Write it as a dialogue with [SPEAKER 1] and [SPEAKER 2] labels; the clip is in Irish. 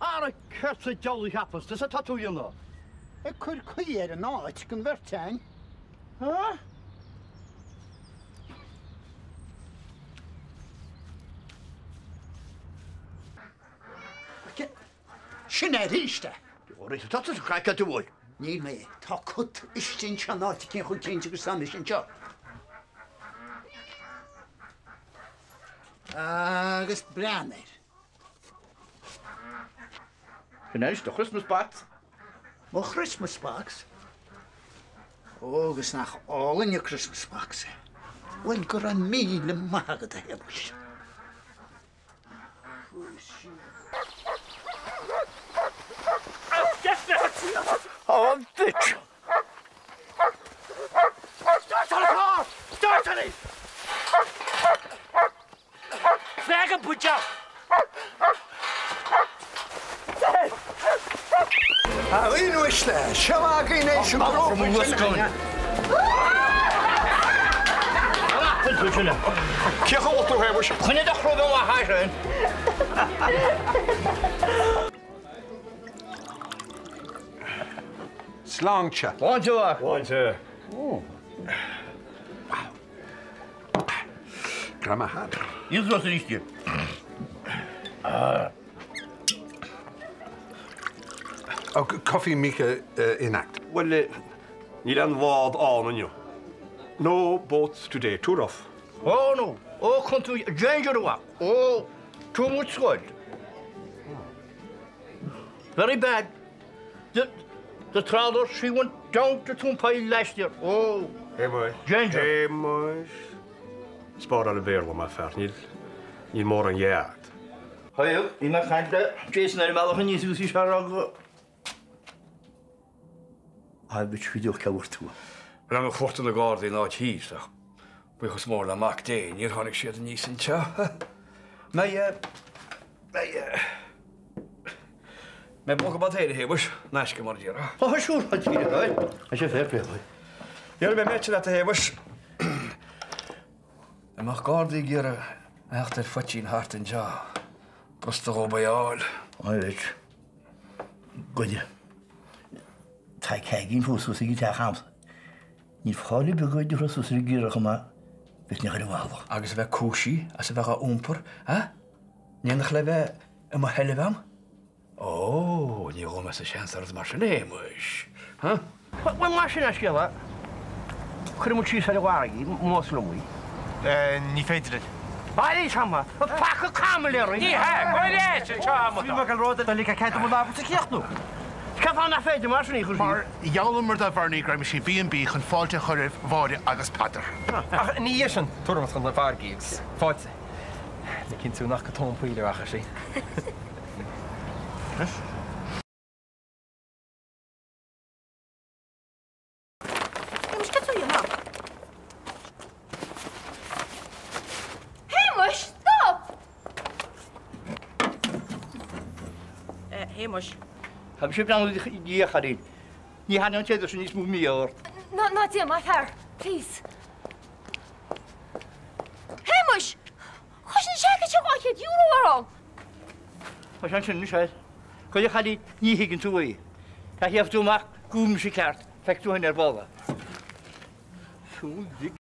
[SPEAKER 1] Ara céard sa diabhal a cheapas tusa atá tú a dhéanamh?
[SPEAKER 2] Ag cur caoi ar an áit don bheirt againn. Há? Sin é arís é!
[SPEAKER 1] Tá tusa craiceáilte an bhfuil?
[SPEAKER 2] Níl mé. Tá cut istigh anseo in áit eicínt chomh cinnte agus tá mise anseo. Agus breathnaigh air.
[SPEAKER 1] Sin anois do Christmas box.
[SPEAKER 2] Mo Christmas box? Ó, agus nach álainn an Christmas box é. Bhuel, go raibh míle maith agat, a Shéamais.
[SPEAKER 1] Oh, bitch! Start on it! Spreag an buidéal!
[SPEAKER 2] A dhaoine uaisle, seo againn é sin
[SPEAKER 1] Cé chomh tú Shéamais? Coinnigh do chrobh amach as sin!
[SPEAKER 3] Sláinte.
[SPEAKER 1] Sláinte mhaith.
[SPEAKER 4] Sláinte.
[SPEAKER 3] Grandma hat.
[SPEAKER 1] Níl sos arís di.
[SPEAKER 3] Oh, coffee Mika in act.
[SPEAKER 4] Bhuel, níl aon bhád ann inniu. No boats today, too rough.
[SPEAKER 1] Oh no, oh contú danger amach. Oh, too much scoil. Very bad. The, the trawler, she went down to Toompai last year. Oh,
[SPEAKER 4] Shéamais.
[SPEAKER 1] Danger.
[SPEAKER 4] Shéamais. Spáráil an Béarla, mar fear. Níl, níl mórán dhe agat.
[SPEAKER 1] Haigh, bhí mé ag caint le Jason ar an mbealach aníos agus bhí sé ag rá go. Á, bhí sé díreach ceann tú.
[SPEAKER 5] Rinne chuartú na Gardaí an áit thíos ach buíochas mór le Mac Dé níor tháinig siad aníos anseo. Mbeidh, mbeidh, mbeidh bogadh bataire a Shéamais, in aisce mar a déarfá.
[SPEAKER 1] Tá siúr, tá tíre, tá sé fair play.
[SPEAKER 5] Déarfaidh mé meitse leat a Shéamais. Dá mbeadh Gardaí ag iarraidh a theacht ar phoitín thart anseo, b'fhurasta dhóibh é a fháil.
[SPEAKER 1] Alright. Goide. Tá ceaigín fós thuas ag an teach a'msa. Níl fáil ar bith goid a thuas ar an gciarrach chomh maith, bheadh neach ar an bhalla.
[SPEAKER 5] Agus a bheith cúisí as a bheith á iompar, a? In éineacht le bheith i mo sheilbh a'm? Ó, ní ghabhfaidh mé sa seans ar rud mar sin, a Shéamais.
[SPEAKER 1] Ha? Bhuel, mar sin an scéal é, cuirfidh muid síos ar an bhfarraige, más liom í.
[SPEAKER 6] Ní féidir linn.
[SPEAKER 1] Bail sama, paca camaill orainn!
[SPEAKER 7] Ní hea, go leis anseo amadán.
[SPEAKER 6] Bhí mé ag rá doiligh a cead dom an abairt a chríochnú.
[SPEAKER 1] Cén fáth nach féidir mar sin í a chur síos?
[SPEAKER 8] Mar gheallamar do Bhernie go raibh sí B&B chun fáilte a chur roimh Mháire agus Peadar.
[SPEAKER 6] Ach ina dhiaidh sin, tabharfaidh muid chun na farraige agus fáilte le cinntiú nach go tóin poill a rachaidh sí.
[SPEAKER 9] Shéamais, cad tá a dhéanamh? Shéamais, stop!
[SPEAKER 10] Shéamais.
[SPEAKER 1] Tá mise ag breathnú i do dhiaidh, a chailín. Ní thaitneoidh an téada sin níos mó mí-ádh ort.
[SPEAKER 9] Ná, ná déan, a fhear. Please. Shéamais! Chuir an seaicéad seo €200 orm!
[SPEAKER 1] Tá sé ansin anois air. Goid a chailín, ní thuigeann tú é. Tá gheobhaidh tú amach go bhfuil mise ceart, feicfidh tú féin ar ball é. Súil mhic.